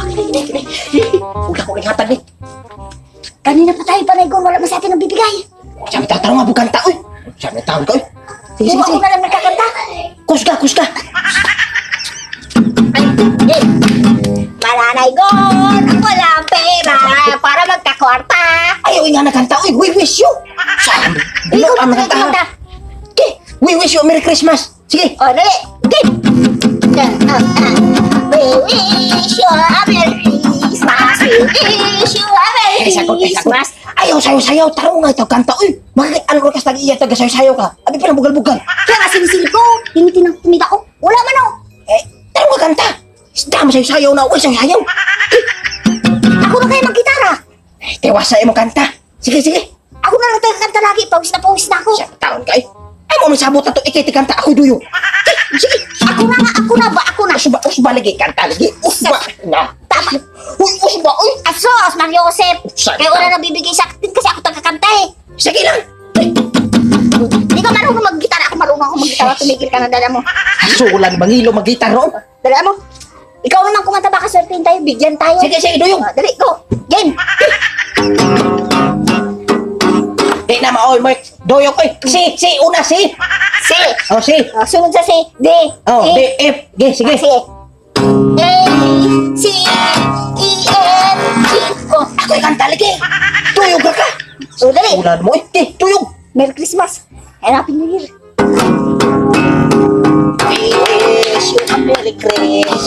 Kini, kini. Ula ko ning hatag ni. Kanina pa tayo panaygon, wala man sa atin ang bibigay. Sabi ta tarong nga buganta oy. Sabi taon ka oy. Sige, sige, Kung sige. ako na lang nagkakanta. Kusga, kusga. Ay, game. Mananaygon, ang walang pera para magkakwarta. Ayaw nga nagkanta oy. We wish you. Sabi. Ikaw ang ba nagkanta. nagkakanta? Okay. We wish you a Merry Christmas. Sige. O, dali. Game. We wish you a Merry Christmas. We wish you a Merry Eh, sagot, eh, sagot. Christmas. Ayaw, sayo, sayaw. Tarong nga ito, kanta. Uy, bakit ano oras nag-iya taga sayo, sayaw ka? Abi pa bugal-bugal. Kaya nga sinisilip ko, tinitin ang tumita ko. Wala man oh. Eh, tarong nga kanta. Isda mo sayo, sayaw na. Uy, sayo, sayaw. Ako na kayo magkitara. Eh, tiwasa mo kanta. Sige, sige. Ako na lang tayo kanta lagi. Pawis na pawis na ako. Siya, taon ka eh. Ay mo, may sabot na to. Ikay, kanta. Ako duyo. Eh, sige. Ako na nga, ako na ba? Ako na. Usba, usba lagi. Kanta lagi. Usba. Na. Tama. Uy, usba, uy. Asos, Mang Joseph. Saan Kaya wala na bibigay sa akin kasi ako tagakanta eh. Sige lang. Hindi ka marunong maggitara. Ako marunong ako maggitara. Tumigil ka na, dala mo. Sulan, mangilo, magitar roon. Dala mo. Ikaw naman kumanta, baka swertein tayo. Bigyan tayo. Sige, sige, duyong. Ah, dali, go. Game. Di na maoy, Mark. Duyong, oy. Si, si, una, si. C. Oh, si. Ah, sunod sa C. D. Oh, E. D, F, G, sige. Ah, sige. A, C, E, F, G. Oh, Ako'y kanta lagi. Tuyog ka ka. oh dali. Ulan mo eh. Di, tuyog. Merry Christmas. And Happy New Year. We wish you a Merry Christmas.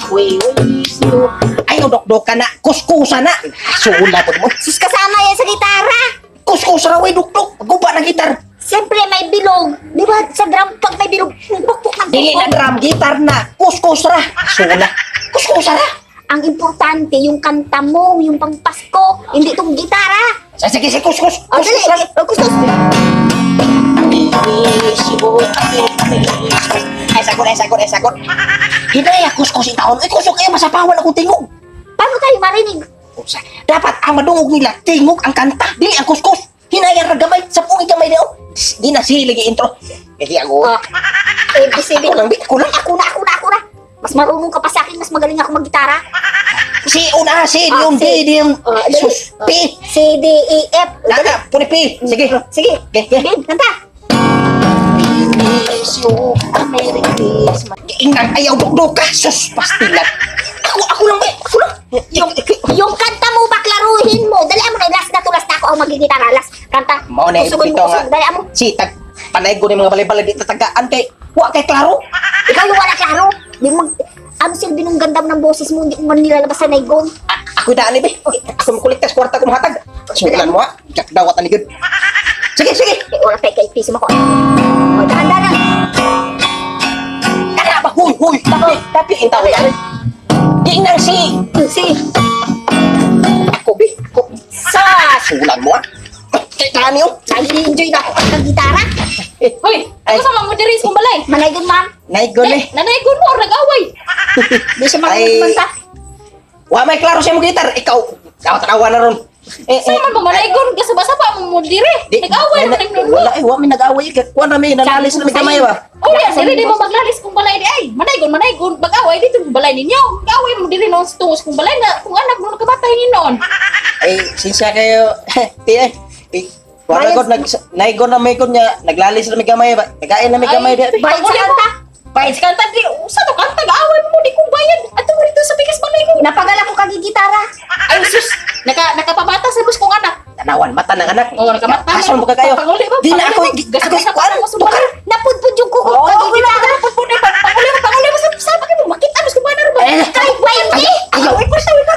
We wish you. Ay, dok ka na. Kuskusa na. Sula po mo. Sus, kasama yan sa gitara. Kuskusa raw eh, dukdok. Guba ng gitar. Siyempre, may bilog. Di ba, sa drum, pag may bilog, pukpuk ng Dili na pukpuk. drum, gitar na. Kuskus ra. Sula. Kuskusa ra. Ang importante, yung kanta mo, yung pangpasko, hindi itong gitara. Sige, sige, kuskus. O, dali. Kuskus ra. O, kuskus. We wish you a Merry Christmas. Ay, sagot, ay, sagot, ay, sagot. Hinaya, kuskus yung taon. Ay, kusok kayo, masapawan akong tingog. Paano tayo marinig? Usa. Dapat ang madungog nila, tingog ang kanta, dili ang kuskus. Hinayang ra gamay, sa pungi gamay niyo. Di na sila intro. Kaya ako. O, A, B, C, D. Ako lang, bi, ako lang. Ako na, ako na, ako na. Mas marunong ka pa sa akin, mas magaling ako maggitara. Si una, si Ah, yung D, si. D yung O, dali. sus, O, P. C, D, E, F. O, dali. Nana, puni P. Sige. Sige. Okay, okay. Game, kanta. Wish you a Merry Christmas. Inang ayaw dukduk ka, sus, pastilan. Ako, ako lang, bi, ako lang. Yung, yung kanta mo, baklaruhin mo. Dali mo na, last na to, last na ako ang magigitara. Last, kanta. Mao na Kusugin ito mo, nga. kusog. Dali mo. Si tag panay ko ni mga balay-balay dito tagaan kay wa kay klaro. Ikaw yung wala klaro. Di mag, ano silbi nung ganda ng boses mo, hindi mo man nilalabas sa naigon. Ah, ako daan ni bi. Ako makuliktas kwarta ko mahatag. Sulan mo ha. Dawat ani gud. Sige, sige. Eh, wala pa kay piso mo ko. O, dahan-dahan na. Kana ba? Huy, huy. Tapi, tapi intaw yan. Di nang si. Si, Ako bi. Ako. sa, Sulan mo ha. Kay tani oh. nag-enjoy na ako ng gitara. Eh, Hoy, Ay. ako sa mga diri sa balay. Manaygon, ma'am. Naigon eh. Eh, nanaygon mo or nag-away? Di siya marunong Ay. kumanta. Wa may klaro siya mo gitar. Ikaw, ikaw tanawa na ron. Eh, Sa man ba manaygon kasaba-saba mo mo diri. Nag-away na, na nang Wala eh, wa may nag-away. Kuan na may nanalis na may gamay ba. Oh, ya, diri di mo maglalis kung balay di ay. Manaygon, manaygon, mag-away dito kung balay ninyo. Mag-away mo diri noon sa tungos kung balay na kung anak mo nakabatay ni noon. Ay, sinsya kayo. Ti eh. Eh, wala Bayad- ko nag naigon na may kon niya, naglalis na may gamay ba. Nagain na may gamay di. Bayad sa kanta. Bayad sa kanta di usa to kanta gaaway mo di kong bayad. Ato mo dito sa pikas balay ko. Napagala ko kagigitara. Ay sus, naka nakapabata sa bus kong anak. Tanawan mata ng anak. Oo, nakamata. Ason mo ka kayo. Panguli ba? Di na ako, Panguli ba? ako Gasa-gasa kuan, pa mo sa tukar. Napudpud yung kuko Oo, kagigitara. panguli mo, panguli mo sa bakit mo makita mo sa banner ba? Eh, Kahit 20. Ayaw,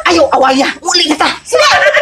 ayaw, awaya. Uli na ta. Sila, ano pa